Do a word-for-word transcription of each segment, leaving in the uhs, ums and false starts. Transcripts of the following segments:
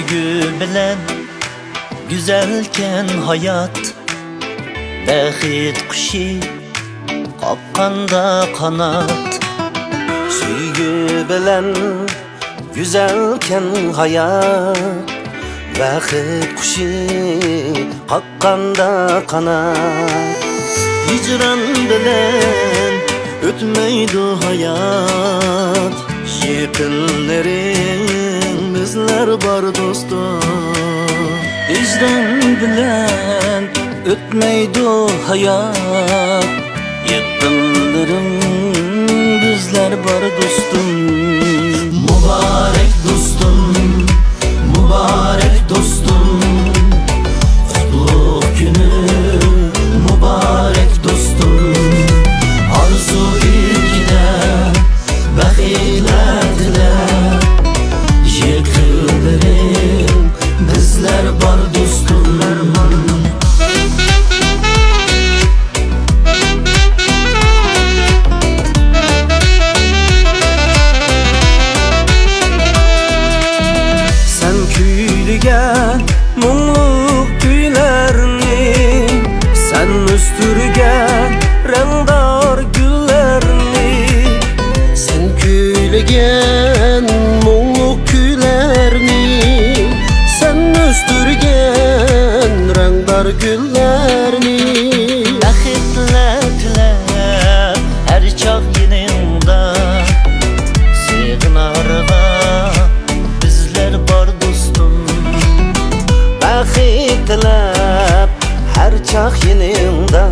سۆيگۈ بىلەن گۈزەلكەن ھايات، بەخت قۇشى قاققاندا قانات. سۆيگۈ بىلەن گۈزەلكەن ھايات، بەخت قۇشى قاققاندا قانات. ھىجران بىلەن ئۆتمەيدۇ ھايات، يېقىنلىرىڭ بىزلەر بار دوستۇم. ھىجران بىلەن ئۆتمەيدۇ ھايات، يېقىنلىرىڭ بىزلەر بار دوستۇم. مۇبارەك دوستۇم، مۇبارەك دوستۇم، قۇتلۇق كۈنۈڭ مۇبارەك دوستۇم. ئارزۇ ئىلكىدە بەختلەر تىلەپ، يېقىنلىرىڭ بىزلەر بار دوستۇم. سەن كۈيلىگەن مۇڭلۇق كۈيلەرنى، سەن ئۆستۈرگەن رەڭدار گۈللەرنى، سەن كۈيلىگەن مۇڭلۇق كۈيلەرنى، سەن ئۆستۈرگەن رەڭدار گۈللەرنى. بەختلەر تىلەپ ھەر چاغ يېنىڭدا، سېغىنارغا بىزلەر بار دوستۇم. بەخت تىلەپ ھەر چاغ يېنىڭدا،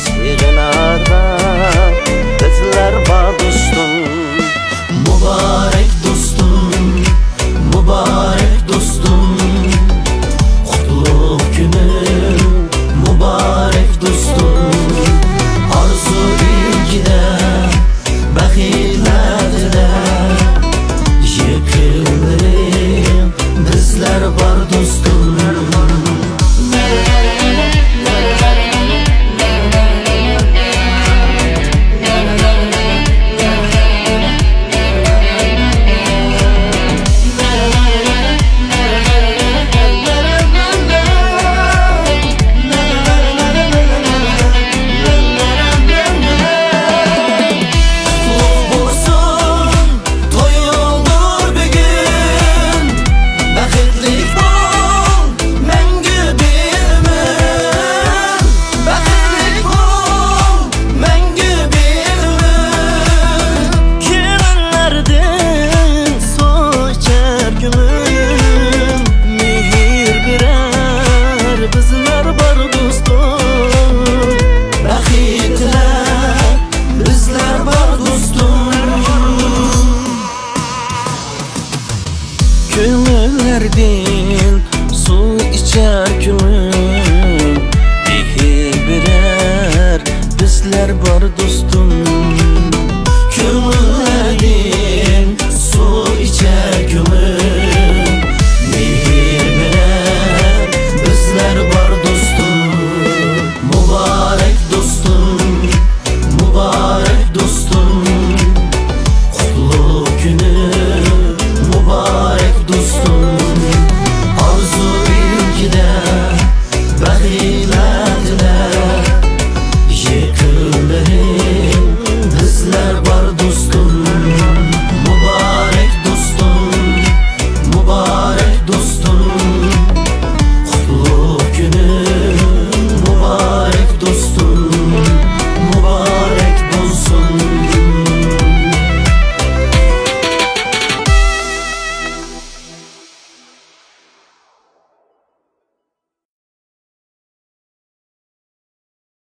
سېغىنارغا بىزلەر بار دوستۇم. مۇبارەك دوستۇم، مۇبارەك دوستۇم، قۇتلۇق كۈنۈڭ مۇبارەك دوستۇم. ئارزۇ ئىلكىدە بەختلەر تىلەپ، يېقىنلىرىڭ بىزلەر بار دوستۇم. قۇتلۇق بولسۇن تويۇڭدۇر بۈگۈن، بەختلىك بول مەڭگۈ بىر ئۆمۈر، بەختلىك بول مەڭگۈ بىر ئۆمۈر. كۈنلەردىن سۇ ئىچەر كۆڭۈل، مېھىر بېرەر بىزلەر بار دوستۇم. بەختلەر بىزلەر بار دوستۇم. كۆڭۈللەردىن